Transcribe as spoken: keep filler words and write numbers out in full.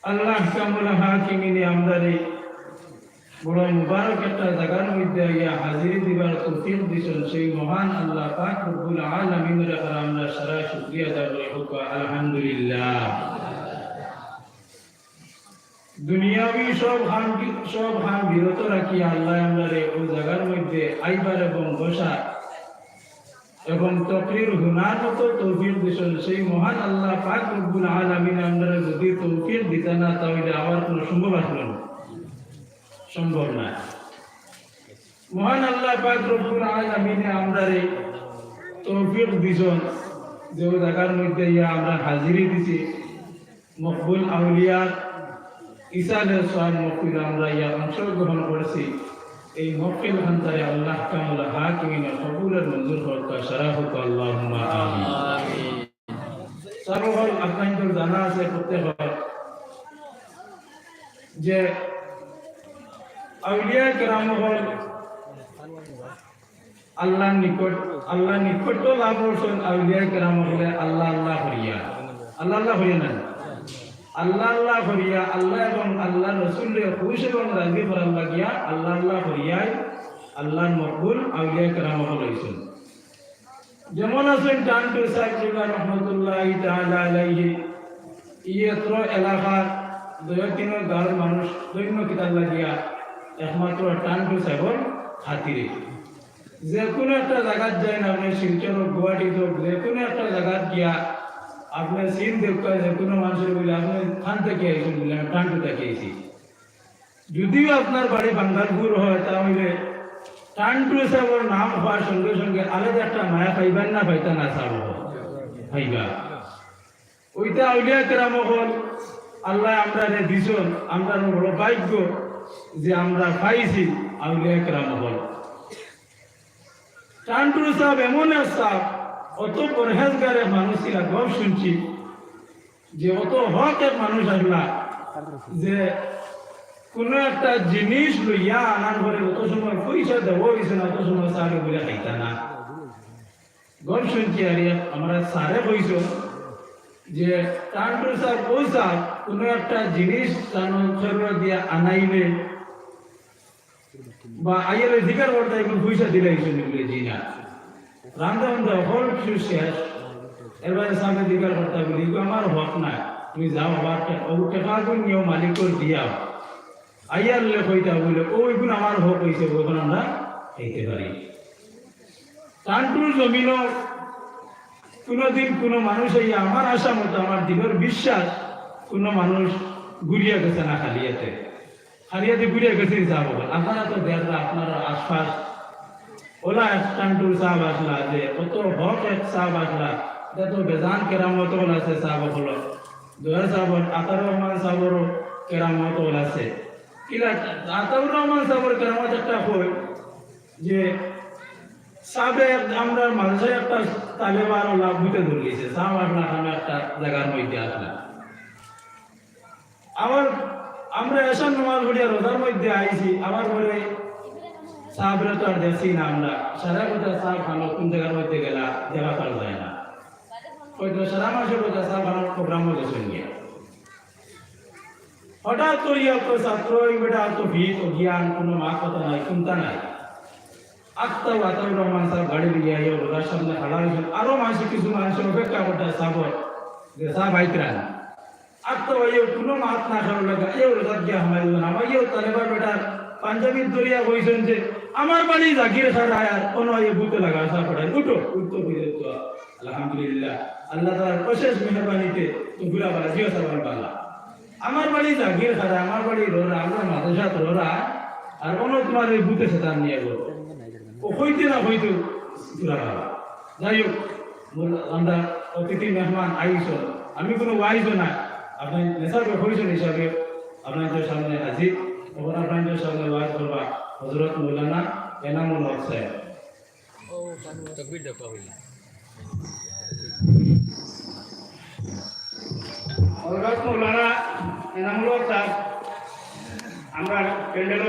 আল্লাহ আহকামুল হাকিমিনে আমরারে বড় মুবারক একটা জাগার মধ্যে আইয়া হাজিরি দিবার তৌফিক দিছইন, সেই মহান আল্লাহ পাক রব্বুল আলামিনর কাছে আমরা সারা শুকরিয়া আদায় করি, কউক্কা আলহামদুলিল্লাহ। দুনিয়াবি সব হাম, সব হাম বিরত রাখিয়া আল্লাহ আমরারে ওই জাগার মধ্যে আইবার এবং বসার এবং তকরির হুনার মতো তৌফিক দিছইন, সেই মহান আল্লাহ পাক রব্বুল আলামিন আমরারে যদি তৌফিক দিতা না, তাহলে আমার কোনো সম্ভব আসলো না, সম্ভব না। মহান আল্লাহ পাক রব্বুল আলামিনে আমরারে তৌফিক দিছইন, যে ওই জাগার মধ্যে ইয়া আমরা হাজিরি দিছি, মকবুল আউলিয়ার ইসালে সওয়াব মহফিল আমরা ইয়া অংশগ্রহণ করছি। এই মহফিল খানতারে আল্লাহ আহকামুল হাকিমিনে কবুল আর মঞ্জুর করউক্কা, সারা কউক্কা আল্লাহুম্মা আমিন। সাব অকল আপনাইনতর জানা আছে প্রত্যেকর যে আউলিয়া কেরাম অকল আল্লাহর নিকট, আল্লাহর নিকটত্ব লাভ করছইন আউলিয়া কেরাম অকলে আল্লাহ আল্লাহ করিয়া। আল্লাহ আল্লাহ করিয়া না? আল্লাহ আল্লাহ করিয়া, আল্লাহ এবং আল্লাহর রসুলরে খুশ এবং রাজি করার লাগিয়া আল্লাহ আল্লাহ করিয়াই আল্লাহর মকবুল আউলিয়া কেরাম অকল অইছইন। যেমন আছইন টান্টু সাহেব কিবলা রহমতুল্লাহি তাআলা আলাইহি, ই অত্র এলাকার দুই তিন গাঁওর মানুষ ধন্য কিতার লাগিয়া একমাত্র টান্টু সাহেবর খাতিরে। যে কোনো একটা জাগাত যাইন, আপনে শিলচর হোক, গুয়াহাটি হোক, যে কোনো একটা জাগাত গিয়া আপনে চিন দেউক্কা, যে কোনো মানষে কইলে, "আপনে কান থাকি আইছইন?" কইলে, "আমি টান্টু থাকি আইছি।" যদিও আপনার বাড়ি বাঙ্গালপুর হয়, তাহলে টান্টু সাহেবর নাম হওয়ার সঙ্গে সঙ্গে আলাদা একটা মায়া পাইবা না, পাইতা না সাহেব? পাইবা। ওইটা আউলিয়া কেরাম অকল আল্লাহ আমরারে দিছইন, আমরার বড় ভাগ্য যে আমরা পাইছি আউলিয়া কেরাম অকল। টান্টু সাহেব এমন এক সাহেব, অত পরহেজগার এক মানুষ ছিলা, গপ শুনছি যে অত হক এক মানুষ আছলা, যে কোনো একটা জিনিস লইয়া আনার পরে অত সময় পয়সা দেওয়া অইছে না, অত সময় সাহেব বলে খাইতা না। গপ শুনছি আর এক আমরা সারে কইছইন যে টান্টু সাহেব, ও সাহেব, কোনো একটা জিনিস তান খরচ দিয়া আনাইলে বা আইয়ালে জিকার করতা, "এগুন পয়সা দিলাইছইন?" বলে, "জি না।" রান্দা বান্দা হকল কিছু শেষ। এরবাদে সামনে জিকার করতা বলে, "এগু আমার হক নায়, তুমি যাও, আবার টে-, ও টেকাগুন নিও, মালিকর দিয়াও।" আইয়ালে কইতা বলে, "ও, এগুন আমার হক অইছে, অখন আমরা খাইতে পারি।" টান্টুর জমিনো কোনোদিন কোনো মানুষ আইয়া, আমার আশা মতো, আমার দিলর বিশ্বাস, কোনো মানুষ ঘুরিয়া গেছে না খালি আতে। খালি আতে ঘুরিয়া গেছে নি সাহেব অকল? আপনারা তো দেখরা, আপনারা আশপাশ ওলা এক টান্টুর সাহেব আছলা, যে অত হক এক সাহেব আছলা, ইটা তো বেজান কেরামত অকল আছে সাহেব অকলর। দয়া সাহেবর, আতাউর রহমান সাহেবরও কেরামত অকল আছে। কিলা আতাউর রহমান সাহেবর কেরামত একটা কই, যে সাবে এক-, আমরা মাদ্রাসায় একটা তালেবান ওলা বুতে ধরলিছে, সাব আপনার নামে একটা জাগার মধ্যে আছলা। আবার আমরা এশার নামাজ পড়িয়া রোজার মধ্যে আইছি, আবার পরে সাবরে তো আর দেখছি না আমরা, সারা কথা সাব খানো কোন জাগার মধ্যে গেলা, দেখা পাওয়া যায় না। হয়তো সারা মাসের কথা সাব খানোর প্রোগ্রামও গেছে গিয়া। হঠাৎ করিয়া তো ছাত্র, এই বেটা তো ভিত, অজ্ঞান, কোনো মাত কথা নাই, চিন্তা নাই। আত্তাও আতাউর রহমান সাব গাড়ি লইয়া আইয়া রোজার সামনে খাড়া অইছইন। আরো মানষে, কিছু মানষে অপেক্ষা করতা সাবর, যে সাব আইতরা না। আত্তাও আইয়া কোনো মাত না করার লাগি আইয়া রোজাত গিয়া হামাইলা। হামাইয়া তালেবান বেটার পাঞ্জাবিত ধরিয়া কইছইন যে, "আমার বাড়ি জাগির খাড়া, আর অনো আইয়া বুতে লাগা সাব বেটায়, উঠো।" উঠতো বুঝে তো, আলহামদুলিল্লাহ, আল্লাহ তাআলার অশেষ মেহেরবানিতে তো ঘুরা বালা জিও সাবান বালা। আমার বাড়ি জাগির খাড়া, আমার বাড়ি রোরা, আমরা মাদ্রাসাত রোরা, আর অনো তোমার এই বুতে শয়তান নিয়ে গো। ও কইতে না কইতে ঘুরা বালা। যাই হোক, মোর আমরা অতিথি মেহমান আইছইন, আমি কোনো ওয়াইজও না, আপনার নেশার কইছইন হিসাবে আপনাদের সামনে হাজির। এখন আপনাদের সামনে ওয়াজ করবা হযরত মৌলানা এনামুল হক সাহেব। তকবীর দেওয়া হইল। হযরত মৌলানা এনামুল হক সাহেব, আমরা প্যান্ডেলও